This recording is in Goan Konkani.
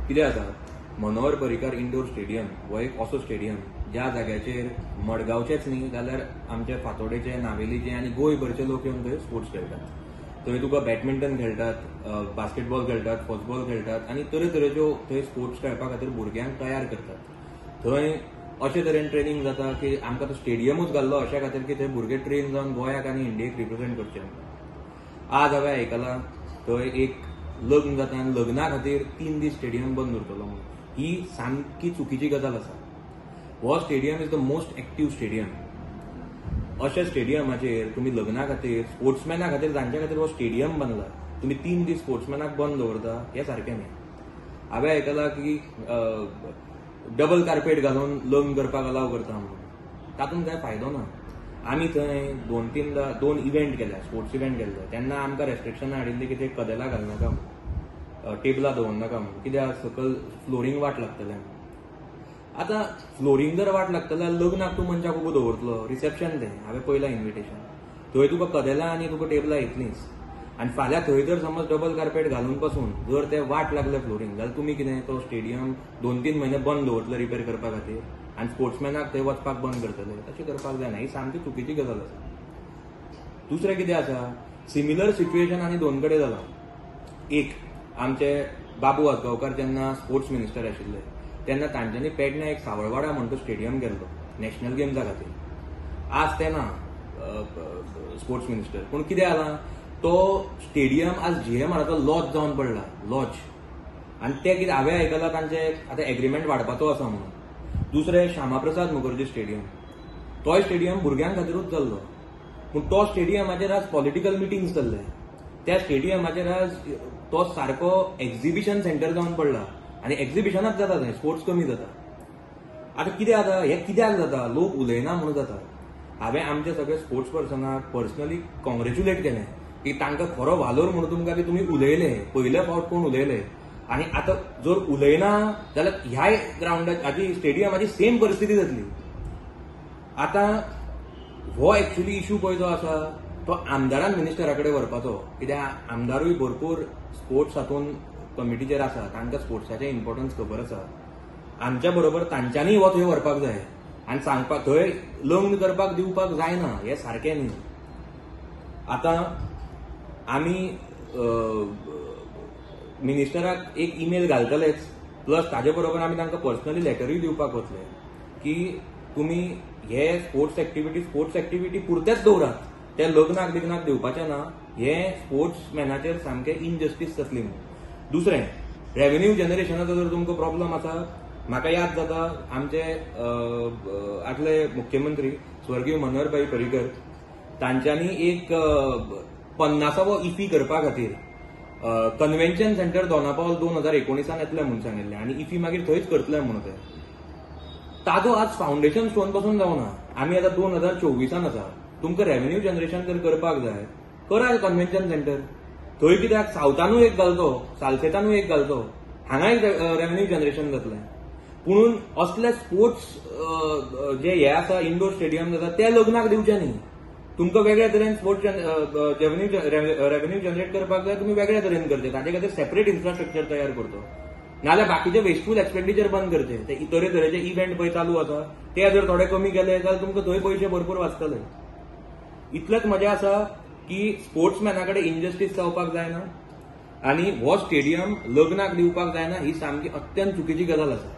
कितें आसा, मनोहर पर्रीकार इंडोर स्टेडियम हो एक असो स्टेडियम ज्या जाग्याचेर मडगांवचेच न्ही जाल्यार आमचे फातोडेचे, नावेलीचे आनी गोंयभरचे लोक येवन थंय स्पोर्ट्स खेळटात. थंय तुका बॅडमिंटन खेळटात, बास्केटबॉल खेळटात, फुटबॉल खेळटात आनी तरेतरेच्यो थंय स्पोर्ट्स खेळपा खातीर भुरग्यांक तयार करतात. थंय अशे तरेन ट्रेनिंग जाता की आमकां तो स्टेडियमूच घाल्लो अशा खातीर की थंय भुरगे ट्रेन जावन गोंयाक आनी इंडियेक रिप्रेझेंट करचे. आज हांवें आयकलां थंय एक लग्न जाता आनी लग्ना खातीर 3 दीस स्टेडियम बंद उरतलो म्हणून. ही सामकी चुकीची गजाल आसा. हो stadium is the most active stadium. अशा स्टेडियमाचेर तुमी लग्ना खातीर, स्पोर्ट्समॅना खातीर, जांच्या खातीर हो स्टेडियम बांदला, तुमी 3 दीस स्पोर्ट्समॅनाक बंद दवरता हें सारकें न्ही. हांवें आयकलां की डबल कार्पेट घालून लग्न करपाक अलाव करता म्हणून, तातूंत कांय फायदो ना. आमी थंय 2-3 इव्हेंट केल्या, स्पोर्ट्स इव्हेंट केल्ले, तेन्ना आमकां रेस्ट्रिक्शनां हाडिल्लीं की ते कदेलां घालनाका म्हणून, टेबलां दवरनाका म्हणून, कित्याक सकयल फ्लोरींग वाट लागतलें. आतां फ्लोरींग जर वाट लागतले जाल्यार लग्नाक तूं मनशाक उबो दवरतलो, रिसेप्शन तें हांवें पळयलां इन्विटेशन, थंय तुका कदेलां आनी तुका टेबलां येतलींच. आनी फाल्यां थंय जर समज डबल कार्पेट घालून पासून जर ते वाट लागले फ्लोरींग जाल्यार तुमी कितें तो स्टेडियम 2-3 म्हयने बंद दवरतले रिपेर करपा खातीर आनी स्पोर्ट्समॅनाक थंय वचपाक बंद करतले. तशें करपाक जायना, ही सामकी चुकीची गजाल आसा. दुसरें कितें आसा, सिमिलर सिच्युएशन आनी 2 कडेन जालां. एक आमचे बाबू आजगांवकार जेन्ना स्पोर्ट्स मिनिस्टर आशिल्ले तेन्ना तांच्यांनी पेडण्या एक सावळवाडा म्हण तो स्टेडियम केल्लो नॅशनल गेम्सा खातीर. आज ते ना स्पोर्ट्स मिनिस्टर, पूण कितें जालां तो स्टेडियम आज जीएमआराचो लॉज जावन पडला, लॉज. आनी ते कितें हांवें आयकलां तांचे आतां एग्रीमेंट वाडपाचो आसा म्हणून. दुसरें श्यामाप्रसाद मुखर्जी स्टेडियम, तोय स्टेडियम भुरग्यां खातीरूच जाल्लो, पूण तो स्टेडियमाचेर आज पॉलिटिकल मिटिंग्स चल्ले. त्या स्टेडियमाचेर आज तो सारको एक्झिबिशन सेंटर जावन पडला आनी एक्झिबिशनाच जाता थंय, स्पोर्ट्स कमी जाता. आतां कितें जाता, हें कित्याक जाता, लोक उलयना म्हणून जाता. हांवें आमचे सगळे स्पोर्ट्स पर्सनाक पर्सनली कॉंग्रेच्युलेट केलें की तांकां खरो वालोर म्हणून तुमकां की तुमी उलयले, पयले फावट कोण उलयले. आनी आतां जर उलयना जाल्यार ह्याय ग्रावंडाची स्टेडियमाची सेम परिस्थिती जातली. आतां हो एक्चुअली इशू पळय जो आसा तो आमदारान मिनिस्टरा कडेन व्हरपाचो, कित्याक आमदारूय भरपूर स्पोर्ट्स हातून कमिटीचेर आसा, तांकां स्पोर्ट्साचें इम्पोर्टन्स खबर आसा. आमच्या बरोबर तांच्यांनी हो थंय व्हरपाक जाय आनी सांगपाक, थंय लग्न करपाक दिवपाक जायना हें सारकें न्ही. आतां आमी मिनिस्टराक एक ईमेल घालतलेच, प्लस ताजे बरोबर आमी तांकां पर्सनली लेटरूय दिवपाक वतले की तुमी हे स्पोर्ट्स एक्टिविटी पुरतेच दवरात, ते लग्नाक बिग्नाक दिवपाचें ना, हे स्पोर्ट्समॅनाचेर सामकें इनजस्टीस जातली म्हणून. दुसरें रेवेन्यू जनरेशनाचो जर तुमकां प्रॉब्लम आसा, म्हाका याद जाता आमचे आदले मुख्यमंत्री स्वर्गीय मनोहरभाई पर्रीकर तांच्यांनी एक 50वो इफी करपा खातीर कन्व्हेन्शन सेंटर दोनापावल 2019 येतलें म्हणून सांगिल्लें आनी इफी मागीर थंयच करतले म्हणून. ते ताजो आज फावंडेशन स्टोन पासून जावना. आमी आतां 2024 आसा. तुमकां रेवेन्यू जनरेशन जर करपाक जाय करा कन्व्हेन्शन सेंटर थंय, कित्याक सावथानूय एक घालचो, सालसेतानूय एक घालचो, हांगा एक रेवेन्यू जनरेशन जातलें. पुणून असले स्पोर्ट्स जे हे आसा इंडोर स्टेडियम जाता ते लग्नाक दिवचे न्ही. तुमकां वेगळ्या तरेन स्पोर्ट्स रेवेन्यू जनरेट करपाक जाय, तुमी वेगळ्या तरेन करचे, ताजे खातीर सेपरेट इन्फ्रास्ट्रक्चर तयार करचो, नाजाल्यार बाकीचे वेस्टफूल एक्सपेंडिचर बंद करचे. ते तरेतरेचे इव्हेंट पळय चालू आसा ते जर थोडे कमी केले जाल्यार तुमकां थंय पयशे भरपूर वाचतले. इतलेंच मजा आसा की स्पोर्ट्समॅना कडेन इनजस्टीस जावपाक जायना आनी हो स्टेडियम लग्नाक दिवपाक जायना, ही सामकी अत्यंत चुकीची गजाल आसा.